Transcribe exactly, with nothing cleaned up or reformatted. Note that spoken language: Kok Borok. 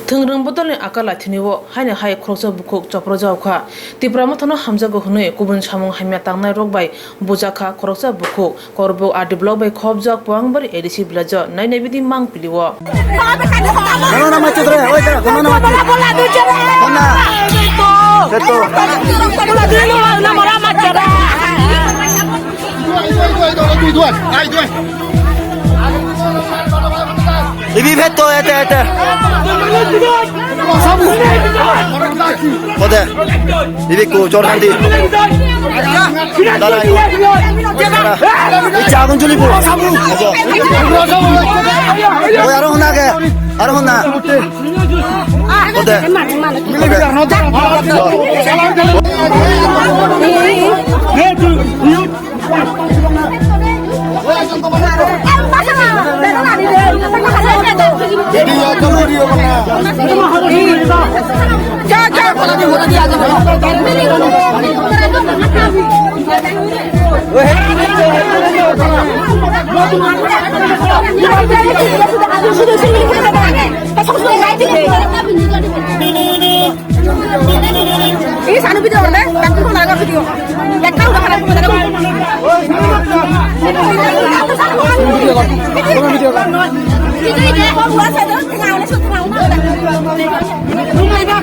Thwngrwng bodolni akal laithini-o haino hai khoroksa bukhuk choprojak kha. Tipra Mothano hamjago hwnwi kubun samung hamya tangnai rok bai bujak kha khoroksa bukhuk. Korbuk R D block bai khobjak Powangbari A D C village-o nai nai bidi mang pili-o. Kono na machit re, oi ta, kono na machit. Kono na. Beto. Ibi beto, ete, ete. Ode. Ibi ku, chor kandi. Dala, ibi. Dala. Icha agun juli bu. Oi, aro hona ke. Aro hona. Ode. Ode. Ini sanu video mana? Aku pun ada video. Yang tahu dah ada video. Video kan? Video kan? Video kan?